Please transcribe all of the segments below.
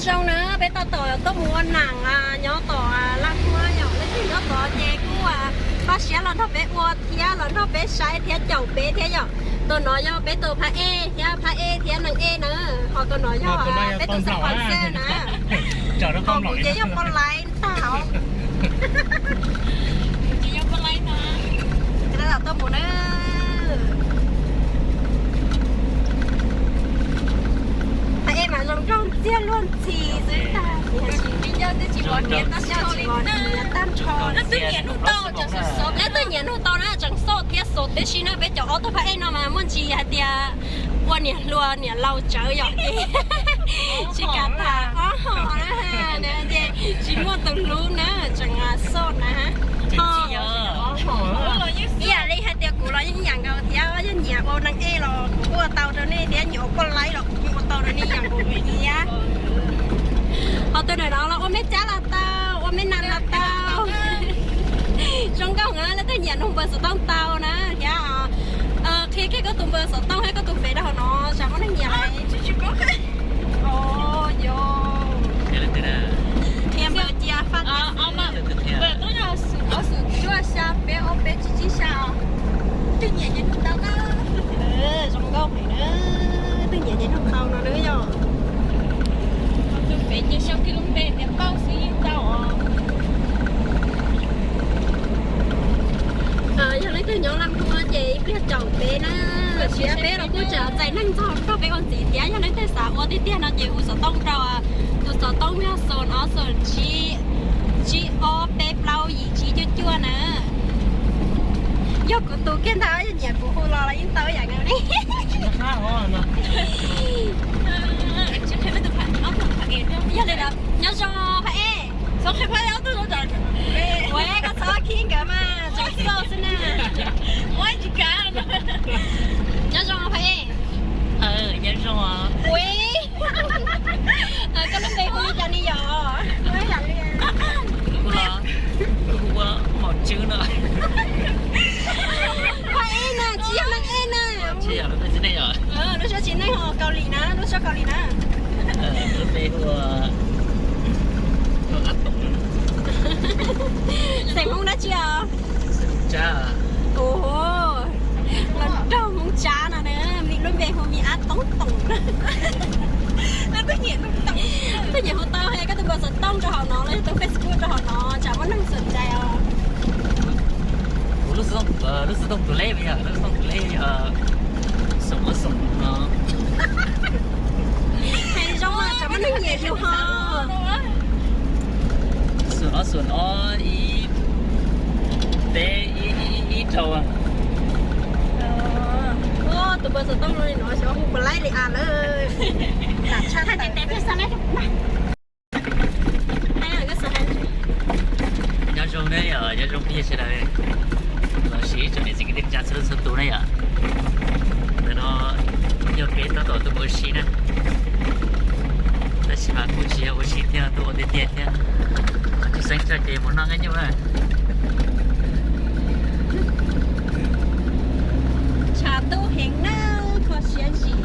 Zoo na, peb tab tom tuaj mus ua nam nyob tom Laj Huab yom, leej twg nyob tod ces kuj pab siab los nrog peb ua thiab los nrog peb saib thiab caum peb thiab yom. Tus no yog peb tus phab ej thiab phab ej thiab neeg ej na, ho tus no yog peb tus sponsor na. Ho kuv ces yog poj laib ntag. Kuv ces yog poj laib ntag. Tab tom tuaj mus na. Phab ej mas zoo nraug ntxiag luag ntxhi xwb tag. Yog tsis vov niam tag nrho. Leej twg nyiam nug tau na tseem xauj thiab xauj tib si na, peb cov ob tug phab ej no mas muaj ntsis hais tias ua niam hluas niam laus tsawv yom, ces tsis kam tham ob hom na, ces tsis muaj tus hlub na, tseem xauj na. Ib yam li hais tias kuv los yeej ib yam nkaus thiab, yog nyiam ua neeg ej los kuv kuj ua tau rau nej thiab, nyiam ua poj laib los kuv kuj ua tau rau nej ib yam nkaus thiab. Ho tus ntawm no los ua me cab los tau, ua me nas los tau. Zoo nkauj na, leej twg nyiam nug npawb xov tooj tau na thiab. Qhia kiag koj tus npawb xov tooj thiab koj tus fev rau hauv no, tsam muaj neeg nyiam lawm. Qhia npawb cia faj. Ob xum cuaj xya peb ob peb tsib tsib xya os. Twg nyiam ces nug tau na. Zoo nkauj heev na, twg nyiam ces nug tau no na yom. Tus fev ces sau kiag lub npe tias Nkauj xwb yeej tau os. Yog leej twg nyob Laj Huab ces ib pliag caum peb na, tsis peb los kuj tseem txais neeg ntxog nrog peb ua ntxiv thiab. Yog leej twg xav ua tiag tiag no ces hu xov tooj rau tus xov tooj yog xoom ob xoom tsib, tsib ob peb plaub yim tsib cuaj cuaj na. Yog kuv tus kiag ntag, yog nyiam kuv hu los los yeej tau ib yam nkaus li. Yog li ntawd nyob zoo phab ej. Ua koj txhob khib nkawd mas tseem xauj xwb na. Nyob zoo phab ej. Nyob zoo. Ua, koj lub npe hu li cas ni yom? Kuv los kuv hu ua Maum Tswb no. Phab ej na, tsis yog neeg ej na. Tsis yog neeg ej, lub suab tsis neeg, Kaus Lim na, lub suab Kaus Lim na. Lub npe hu ua Ab Toom. Xeem Hmoob dab tsi os? Xeem Hmoob Tsab. Los nrog Hmoob Tsab no na, lub npe hu me Ab Toob Toom. Twb nyiam hu tau, koj tus npawb xov tooj rau hauv no los yog tus Facebook rau hauv no, tsam muaj neeg xom cai os. Kuv lub xov tooj, lub xov tooj tus leb yog, lub xov tooj tus leb yog xoom ob xoom no. Hais zoo mas tsam muaj neeg nyiam yus ho. Xoom ob xoom ob ib peb ib rau. Tus npawb xov tooj no li no xyov hu puas laib li as lawm. Nyob zoo na yom, nyob zoo phooj ywg sawv daws, los sis tsoom niam txiv kwv tij neej tsa txhua leej txhua tus na yom. Ntawm no yog peb tab tom tuaj mus ua si na, tab sis mas kuj tsis yog ua si thiab, tuaj ua tiag tiag thiab. Qhov tshwj xeeb tshaj ces mus noj nqaij nyuj na. Tshav ntuj heev na, kho siab ntsis.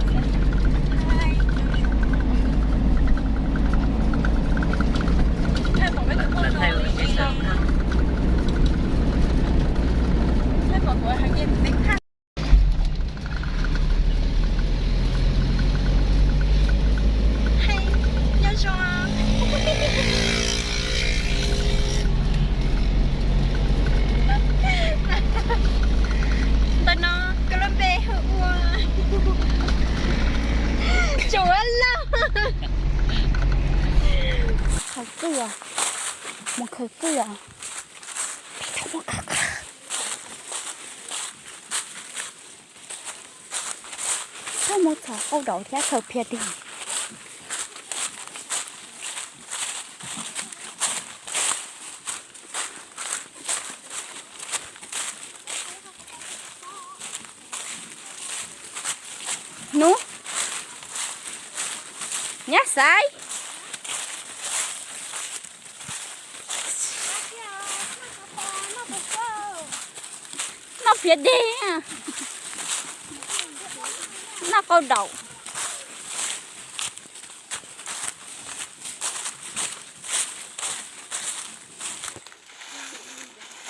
Nyob zoo. Ntawm no koj lub npe hu ua Tsuav Lauj. Khaws kwj os, mus khaws kwj os. Txhob muab txhom qauj daus thiab khaws phiaj dig. Nub, nyab xaiv. Noj phiaj dig, noj qauj daus.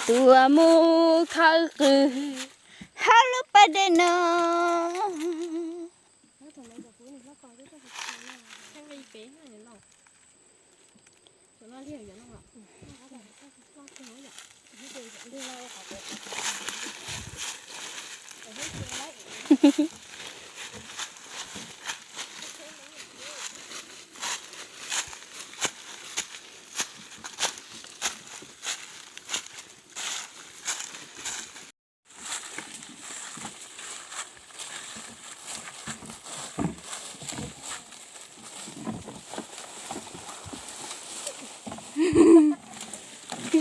Tuaj mus khawb qws hauv lub pas dej no.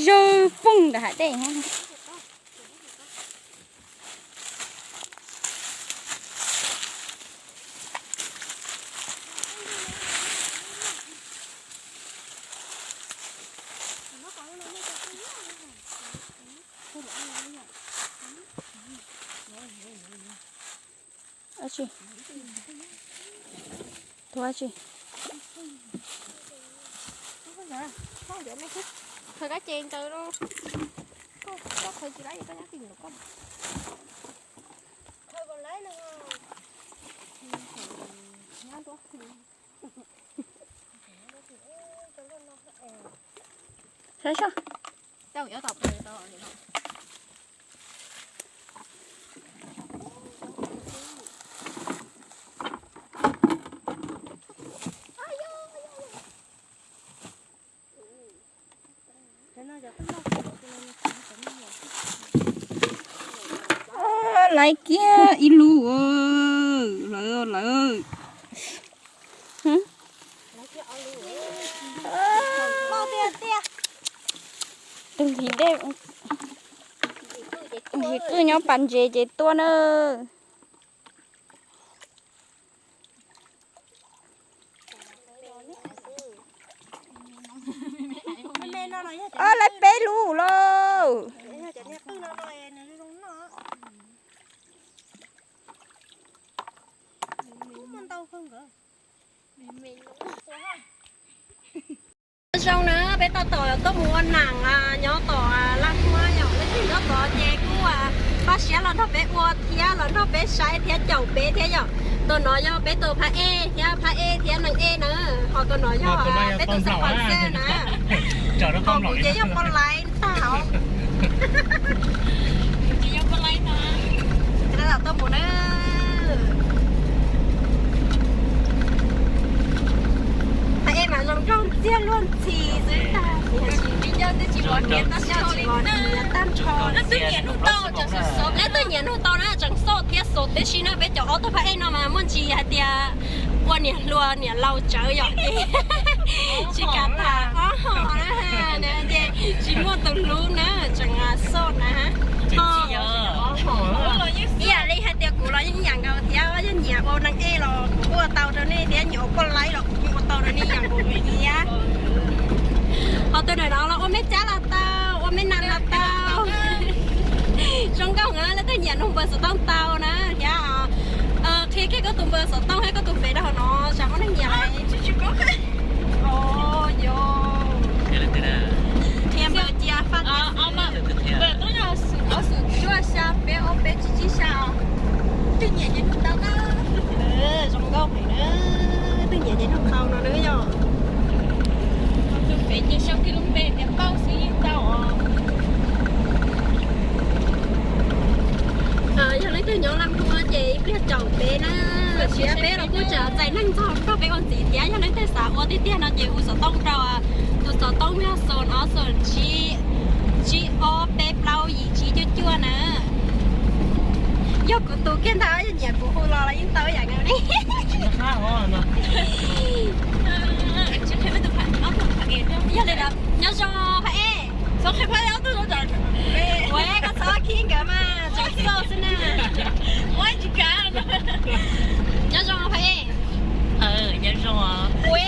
Zawg poob ntawm hav dej. Ua tsi? Ua tsi? Khaws kab ces ntsaws rau. Koj khaws tsis laib koj nyob tim ntawm koj. Saib seb. Laiv kiag ib lub, lawv lawv. Tus nqhis dej, nqhis qwj nyob pas ntses ces tuaj na. Lawv peb lub lauj. Zoo na, peb tab tom tuaj mus ua nam nyob tom Laj Huab yom, leej twg nyob tod ces kuj pab siab los nrog peb ua thiab los nrog peb saib thiab caum peb thiab yom. Tus no yog peb tus phab ej thiab phab ej thiab neeg ej na, ho tus no yog peb tus xab pos xej na. Ho kuv ces yog poj laib ntag. Kuv ces yog poj laib ntag. Tab tom tuaj mus na. Phab ej mas zoo nraug ntxiag luag ntxhi xwb tag, tiam sis tsis pom hniav tab sis tsis pom hniav tag nrho. Leej twg nyiam nug tau na tseem xauj thiab xauj tib si na, peb cov ob tug phab ej no mas muaj ntsis hais tias ua niam hluas niam laus tsawv yom, ces tsis kam tham ob hom na, ces tsis muaj tus hlub na tseem xauj na. Ib yam li hais tias kuv los yeej yam nkaus thiab, yog nyiam ua neeg ej los kuv kuj ua tau rau nej thiab, nyiam ua poj laib los kuv kuj ua tau rau nej yam nkaus thiab. Ho tus ntawm no los ua me cab los tau, ua me nas los tau. Zoo nkauj na, leej twg nyiam nug npawb xov tooj tau na thiab. Qhia kiag koj tus npawb xov tooj thiab koj tus fev rau hauv no, tsam muaj neeg nyiam lawm. Qhia npawb cia faj. Xum cuaj xya peb ob peb tsib tsib xya os. Twg nyiam ces nug tau na. Zoo nkauj heev na, twg nyiam ces nug tau no na yom. Tus fev ces sau kiag lub npe tias Pauj xwb yeej tau os. Yog leej twg nyob Laj Huab ces ib pliag caum peb na, tab sis peb los kuj tseem txais neeg ntxog nrog peb ua ntxiv thiab, yog leej twg xav ua tiag tiag no ces hu xov tooj rau tus xov tooj yog xoom ob xoom tsib, tsib ob peb plaub yim tsib cuaj cuaj na. Yog kuv tus kiag ntag, yog nyiam kuv hu los los yeej tau ib yam nkaus li. Yog li ntawd nyob zoo phab ej. Ua koj txhob khib nkawd mas, tseem xauj xwb na. Nyob zoo phab ej. Nyob zoo. Ua,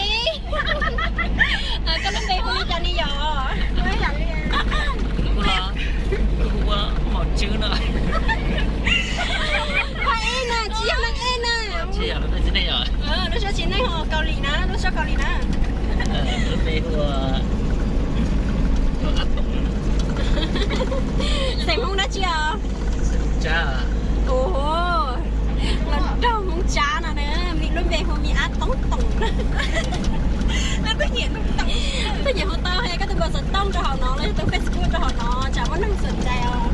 koj lub npe hu li cas ni yom? Kuv los kuv hu ua Maum Tswb no. Phab ej na, tsis yog neeg ej na. Lub suab tsis neeg, Kaus Lim na, lub suab Kaus Lim na. Lub npe hu ua Ab Toom. Lub npe hu Me Ab Toob Toom. Twb nyiam hu tau, koj tus npawb xov tooj rau hauv no los yog tus Facebook rau hauv no, tsam muaj neeg xom cai os.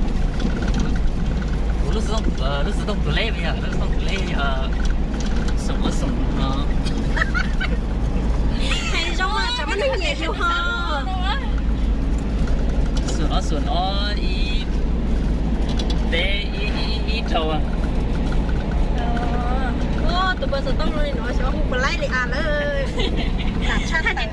Kuv lub xov tooj, lub xov tooj tus leb, lub xov tooj tus leb, xoom ob xoom no. Hais zoo tsam muaj neeg nyiam yus ho. Xoom ob xoom no, ib peb, ib rau. Tus npawb xov tooj no li no xyov hu puas laib li as lawm. Lam tshaj tawm.